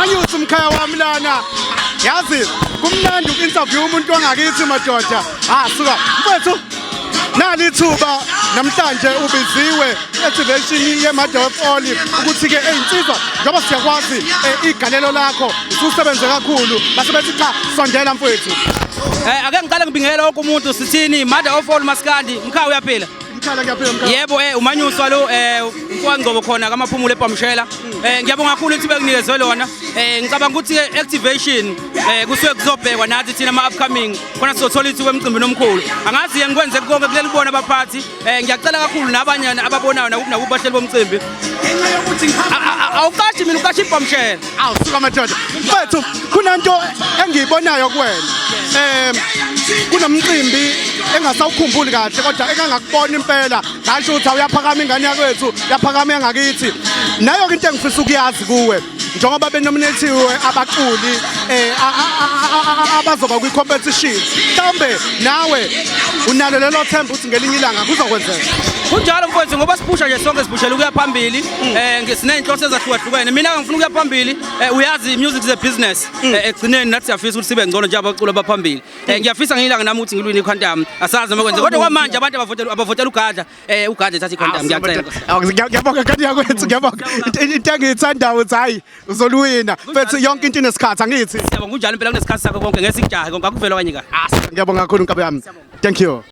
Amanyusi umkhaya wami lana. Yazi kumnandi uku-interview umuntu wangakithi madoda. Ah suka. Mfethu nali ithuba namhlanje ubiziwe activation ye-Mother of All ukuthi-ke eyinsizwa njengoba siyakwazi igalelo lakho ususebenze kakhulu base bethi cha sondela mfowethu. Ake ngiqale ngibingelele wonke umuntu sithini Mother of All Maskandi mkhaya uyaphila. Mkhala ngiyaphila mkhaya. Yebo umanyuswa lo umfowangcobo khona kamaphumulo eBhamshela. Ngiyabonga kakhulu ithuba enginikezwe lona. Ngicabanga ukuthi activation kusuke kuzobhekwa nathi thina ama upcoming khona sizothola ithuba emcimbini omkhulu. Angazi ke ngikwenze konke kuleli kubona abaphathi. Ngiyacela kakhulu nabanye ababonayo nakubo bahleli bomcimbi. Awuqashi mina uqasha iBhamshela. Awu suka madoda. Mfethu kunanto engiyibonayo kuwena. Kunomcimbi engasawukhumbuli kahle kodwa engangakubona impela ngasho ukuthi awuyaphakama ingane yakwethu yaphakama yangakithi. Nayo ke into engifisa ukuyazi kuwe njengoba benominathiwe abaculi abazoba kwi-competition mhlawumbe nawe unalo lelo themba ukuthi ngelinye ilanga kuzokwenzeka. Kunjalo mfowethu ngoba siphusha nje sonke siphushela ukuya phambili siney'nhloso ezahlukahlukene. Mina ngifuna ukuya phambili uyazi music is a business. Ekugcineni nathi siyafisa ukuthi sibe ngcono njengabaculi abaphambili. Ngiyafisa ngelinye ilanga nami ukuthi ngilwine iQuantum asazi noma kwenzeka kodwa kwamanje abantu abavotela uGadla uGadla ethatha iQuantum ngiyacela. Ngiyabonga kanti yakwethu ngiyabonga. Into engiyithandayo ukuthi hayi uzoluwina mfethu yonke into inesikhathi angithi. Siyabonga kunjalo impela kunesikhathi sakho konke ngeke sikujahe konke akuvela kanye kahle. Ngiyabonga kakhulu nkabi yami. Thank you.